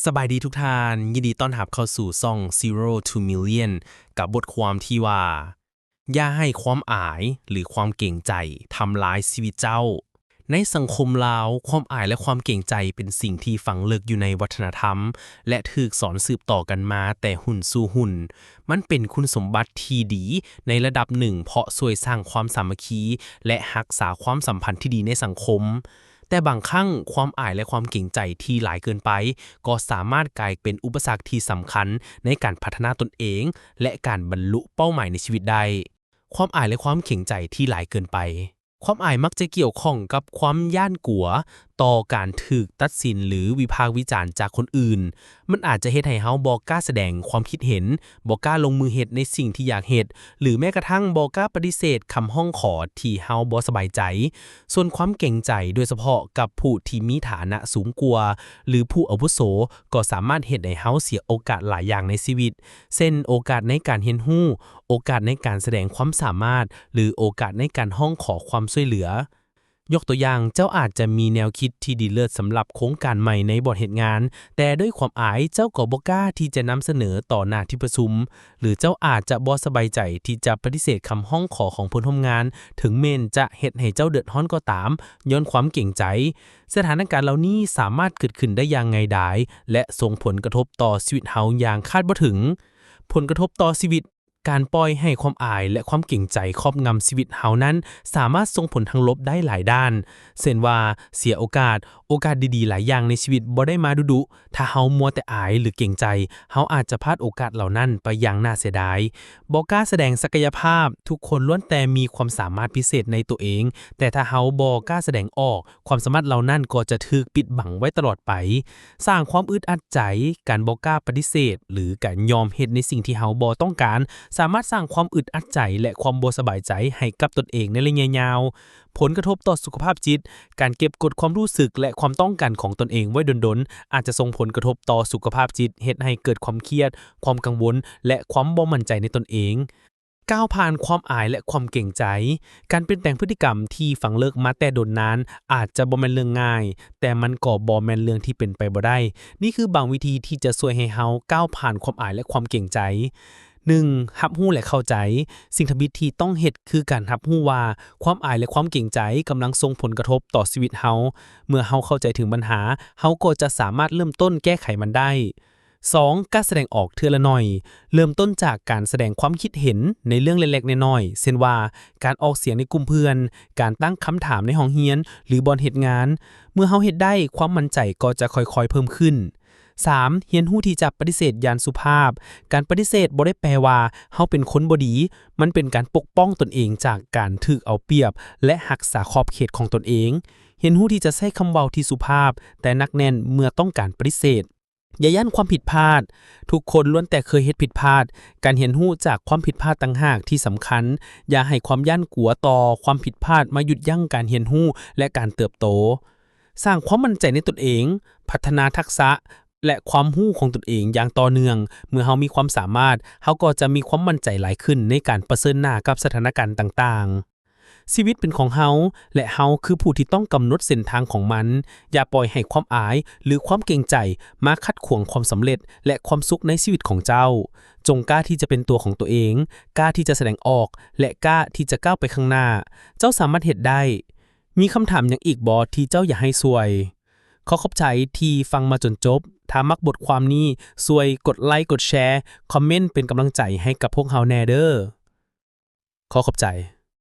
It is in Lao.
ສະບາຍດີທຸກທ່ານ, ຍິນດີຕ້ອນຮັບເຂົ້າສູ່ຊ່ອງ Zero to Million ກັບບົດຄວາມທີ່ວ່າ ຢ່າໃຫ້ຄວາມອາຍ ຫຼື ຄວາມເກງໃຈທຳລາຍຊີວິດເຈົ້າ. ໃນສັງຄົມລາວ, ຄວາມອາຍ ແລະ ຄວາມເກງໃຈເປັນສິ່ງທີ່ຝັງເລິກຢູ່ໃນວັດທະນະທຳ ແລະ ຖືກສອນສືບຕໍ່ກັນມາແຕ່ຮຸ່ນສູ່ຮຸ່ນ. ມັນເປັນຄຸນສົມບັດທີ່ດີໃນລະດັບໜຶ່ງ ເພາະຊ່ວຍສ້າງຄວາມສາມັກຄີ ແລະ ຮັກສາຄວາມສຳພັນທີ່ດີໃນສັງຄົມ. ແຕ່ບາງຄັ້ງ, ຄວາມອາຍ ແລະ ຄວາມເກງໃຈທີ່ຫຼາຍເກີນໄປ ກໍສາມາດກາຍເປັນອຸປະສັກທີ່ສຳຄັນໃນການພັດທະນາຕົນເອງ ແລະ ການບັນລຸເປົ້າໝາຍໃນຊີວິດໄດ້. ຄວາມອາຍ ແລະ ຄວາມເກງໃຈທີ່ຫຼາຍເກີນໄປ. ຄວາມອາຍມັກຈະກ່ຽວຂ້ອງກັບຄວາມຢ້ານກົວຕໍ່ການຖືກຕັດສິນ ຫຼື ວິພາກວິຈານຈາກຄົນອື່ນ. ມັນອາດຈະເຮັດໃຫ້ເຮົາບໍ່ກ້າສະແດງຄວາມຄິດເຫັນ, ບໍ່ກ້າລົງມືເຮັດໃນສິ່ງທີ່ຢາກເຮັດ ຫຼື ແມ້ກະທັ້ງບໍ່ກ້າປະຕິເສດຄຳຮ້ອງຂໍທີ່ເຮົາບໍ່ສະບາຍໃຈ. ສ່ວນຄວາມເກງໃຈ, ໂດຍສະເພາະກັບຜູ້ທີ່ມີຖານະສູງກວ່າ ຫຼື ຜູ້ອາວຸໂສ, ກໍສາມາດເຮັດໃຫ້ເຮົາເສຍໂອກາດຫຼາຍຢ່າງໃນຊີວິດ, ເຊັ່ນ ໂອກາດໃນການຮຽນຮູ້, ໂອກາດໃນການສະແດງຄວາມສາມາດ ຫຼື ໂອກາດໃນການຮ້ອງຂໍຄວາມຊ່ວຍເຫຼືອ. ຍົກຕົວຢ່າງ, ເຈົ້າອາດຈະມີແນວຄິດທີ່ດີເລີດສຳລັບໂຄງການໃໝ່ໃນບ່ອນເຮັດງານ, ແຕ່ດ້ວຍຄວາມອາຍ, ເຈົ້າກໍບໍ່ກ້າທີ່ຈະນຳສະເໜີຕໍ່ໜ້າທີ່ປະຊຸມ, ຫຼື ເຈົ້າອາດຈະບໍ່ສະບາຍໃຈທີ່ຈະປະຕິເສດຄຳຮ້ອງຂໍຂອງເພື່ອນຮ່ວມງານ, ເຖິງແມ່ນຈະເຮັດໃຫ້ເຈົ້າເດືອດຮ້ອນກໍຕາມ, ຍ້ອນຄວາມເກງໃຈ. ສະຖານະການເຫຼົ່ານີ້ສາມາດເກີດຂຶ້ນໄດ້ຢ່າງງ່າຍດາຍ ແລະ ສົ່ງຜົນກະທົບຕໍ່ຊີວິດເຮົາຢ່າງຄາດບໍ່ເຖິງ. ຜົນກະທົບຕໍ່ຊີວິດ. ການປ່ອຍໃຫ້ຄວາມອາຍ ແລະ ຄວາມເກງໃຈຄອບງຳຊີວິດເຮົານັ້ນ ສາມາດສົ່ງຜົນທາງລົບໄດ້ຫຼາຍດ້ານ, ເຊັ່ນວ່າ ເສຍໂອກາດ, ໂອກາດດີໆຫຼາຍຢ່າງໃນຊີວິດບໍ່ໄດ້ມາດຸໆ. ຖ້າເຮົາມົວແຕ່ອາຍ ຫຼື ເກງໃຈ, ເຮົາອາດຈະພາດໂອກາດເຫຼົ່ານັ້ນໄປຢ່າງໜ້າເສຍດາຍ. ບໍ່ກ້າສະແດງສັກກະຍະພາບ. ທຸກຄົນລ້ວນແຕ່ມີຄວາມສາມາດພິເສດໃນຕົວເອງ, ແຕ່ຖ້າເຮົາບໍ່ກ້າສະແດງອອກ, ຄວາມສາມາດເຫຼົ່ານັ້ນກໍຈະຖືກປິດບັງໄວ້ຕະຫຼອດໄປ. ສ້າງຄວາມອຶດອັດໃຈ. ການບໍ່ກ້າປະຕິເສດ ຫຼື ການຍອມເຮັດໃນສິ່ງທີ່ເຮົາບໍ່ຕ້ອງການ ສາມາດສ້າງຄວາມອຶດອັດໃຈ ແລະ ຄວາມບໍ່ສະບາຍໃຈໃຫ້ກັບຕົນເອງໃນໄລຍະຍາວ. ຜົນກະທົບຕໍ່ສຸຂະພາບຈິດ. ການເກັບກົດຄວາມຮູ້ສຶກ ແລະ ຄວາມຕ້ອງການຂອງຕົນເອງໄວ້ດົນໆ ອາດຈະສົ່ງຜົນກະທົບຕໍ່ສຸຂະພາບຈິດ, ເຮັດໃຫ້ເກີດຄວາມຄຽດ, ຄວາມກັງວົນ ແລະ ຄວາມບໍ່ໝັ້ນໃຈໃນຕົນເອງ. ກ້າວຜ່ານຄວາມອາຍ ແລະ ຄວາມເກງໃຈ. ການປ່ຽນແປງພຶດຕິກຳທີ່ຝັງເລິກມາແຕ່ດົນນານ ອາດຈະບໍ່ແມ່ນເລື່ອງງ່າຍ, ແຕ່ມັນກໍບໍ່ແມ່ນເລື່ອງທີ່ເປັນໄປບໍ່ໄດ້. ນີ້ຄືບາງວິທີທີ່ຈະຊ່ວຍໃຫ້ເຮົາກ້າວຜ່ານຄວາມອາຍ ແລະ ຄວາມເກງໃຈ. ໜຶ່ງ, ຮັບຮູ້ ແລະ ເຂົ້າໃຈ. ສິ່ງທຳອິດທີ່ຕ້ອງເຮັດຄືການຮັບຮູ້ວ່າ ຄວາມອາຍ ແລະ ຄວາມເກງໃຈກຳລັງສົ່ງຜົນກະທົບຕໍ່ຊີວິດເຮົາ. ເມື່ອເຮົາເຂົ້າໃຈເຖິງບັນຫາ, ເຮົາກໍຈະສາມາດເລີ່ມຕົ້ນແກ້ໄຂມັນໄດ້. ສອງ, ການສະແດງອອກເທື່ອລະໜ້ອຍ. ເລີ່ມຕົ້ນຈາກການສະແດງຄວາມຄິດເຫັນໃນເລື່ອງເລັກໆນ້ອຍໆ ເຊັ່ນວ່າ ການອອກສຽງໃນກຸ່ມເພື່ອນ, ການຕັ້ງຄຳຖາມໃນຫ້ອງຮຽນ ຫຼື ບ່ອນເຮັດງານ. ເມື່ອເຮົາເຮັດໄດ້, ຄວາມໝັ້ນໃຈກໍຈະຄ່ອຍໆເພີ່ມຂຶ້ນ. ສາມ, ຮຽນຮູ້ທີ່ຈະປະຕິເສດຢ່າງສຸພາບ. ການປະຕິເສດບໍ່ໄດ້ແປວ່າເຮົາເປັນຄົນບໍ່ດີ, ມັນເປັນການປົກປ້ອງຕົນເອງຈາກການຖືກເອົາປຽບ ແລະ ຮັກສາຂອບເຂດຂອງຕົນເອງ. ຮຽນຮູ້ທີ່ຈະໃຊ້ຄຳເວົ້າທີ່ສຸພາບ, ແຕ່ໜັກແໜ້ນເມື່ອຕ້ອງການປະຕິເສດ. ຢ່າຢ້ານຄວາມຜິດພາດ. ທຸກຄົນລ້ວນແຕ່ເຄີຍເຮັດຜິດພາດ. ການຮຽນຮູ້ຈາກຄວາມຜິດພາດຕ່າງຫາກທີ່ສຳຄັນ. ຢ່າໃຫ້ຄວາມຢ້ານກົວຕໍ່ຄວາມຜິດພາດມາຢຸດຢັ້ງການຮຽນຮູ້ ແລະ ການເຕີບໂຕ. ສ້າງຄວາມໝັ້ນໃຈໃນຕົນເອງ. ພັດທະນາທັກສະ ແລະ ຄວາມຮູ້ຂອງຕົນເອງຢ່າງຕໍ່ເນື່ອງ. ເມື່ອເຮົາມີຄວາມສາມາດ, ເຮົາກໍຈະມີຄວາມໝັ້ນໃຈຫຼາຍຂຶ້ນໃນການປະເຊີນໜ້າກັບສະຖານະການຕ່າງໆ. ຊີວິດເປັນຂອງເຮົາ ແລະ ເຮົາຄືຜູ້ທີ່ຕ້ອງກຳນົດເສັ້ນທາງຂອງມັນ. ຢ່າປ່ອຍໃຫ້ຄວາມອາຍ ຫຼື ຄວາມເກງໃຈມາຂັດຂວາງຄວາມສຳເລັດ ແລະ ຄວາມສຸກໃນຊີວິດຂອງເຈົ້າ. ຈົ່ງກ້າທີ່ຈະເປັນຕົວຂອງຕົວເອງ, ກ້າທີ່ຈະສະແດງອອກ ແລະ ກ້າທີ່ຈະກ້າວໄປຂ້າງໜ້າ. ເຈົ້າສາມາດເຮັດໄດ້. ມີຄຳຖາມຫຍັງອີກບໍ່ທີ່ເຈົ້າຢາກໃຫ້ຊ່ວຍ? ຂໍຂອບໃຈທີ່ຟັງມາຈົນຈົບ. ຖ້າມັກບົດຄວາມນີ້, ຊ່ວຍກົດໄລ, ກົດແຊ, ຄອມເມັນເປັນກຳລັງໃຈໃຫ້ກັບພວກເຮົາແດ່ເດີ້. ຂໍຂອບໃຈ.